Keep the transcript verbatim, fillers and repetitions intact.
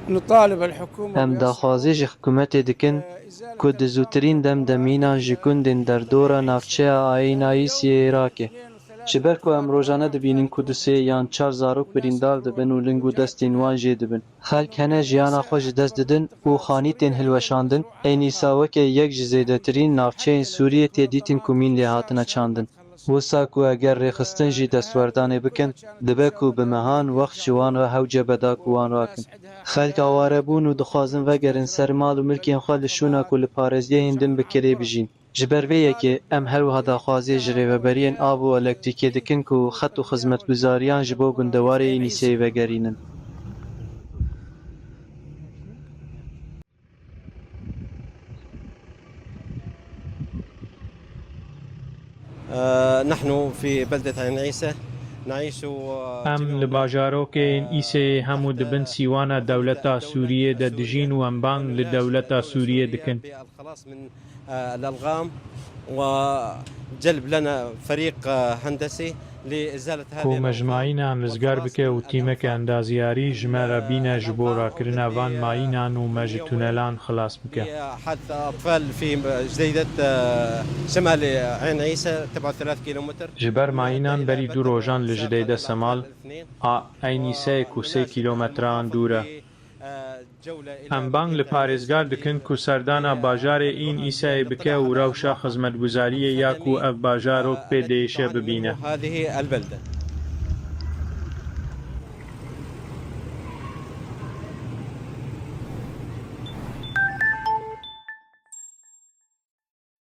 نطالب الحكومة Em daxwazî ji hikûmetê dikin ku di zûtirîn dem de mînan ji gundên derdora navçeya Ayn Îsê rake. Ji ber ku em rojane dibînin ku du sê yan çar zarok birîndar dibin û ling û destên wan jê dibin. Xelk hene jiyana xwe ji dest didin û xanî tên hilweşandin, Eyn Îsa weke yek ji zêdetirîn navçeyên Sûriyê tê dîtin ku mîn lê hatine çandin. Wisa ku eger rêxistin jî destwerdanê bikin, dibe ku bi mehan wext ji wan re hewce beda ku wan rakin. Xelk awarebûn û dixwazin vegerin ser mal û milkên xwe li şûna ku li parêzgehên din bi kirê bijîn. Ji ber vê yekê em her wiha daxwaziyê ji rêveberiyên av û elektrîkê dikin ku xet û xizmetguzariyan ji bo gundewarê Eyn Îsê vegerînin. آه، نحن في بلدة عين عيسى نعيش، آه، Em li bajarokê Eyn Îsê hemû dibin sîwana dewleta Sûriyê de dijîn û em bang li dewleta Sûriyê dikin. الخلاص من، آه، الألغام، وجلب لنا فريق، آه، هندسي لإزالة هذه Ku me ji الألغام. Mayînan rizgar bike û tîmeke endaziyarî ji me re bîne ji bo rakirina van mayînan û me ji tunelan xilas bike. حادث أطفال في جديدة، آه، شمال عين عيسى، تبعد ثلاث كيلومتر. Ji ber mayînan berî du rojan li Jideyde Semal a Eyn Îseyê ku sê kîlometran dûr e. Em bang li parêzgar dikin ku serdana bajarê Eyn Îseyê bike û rewşa xizmetguzariyê ya ku ev bajarok pê diêşe bibîne. هذه البلدة.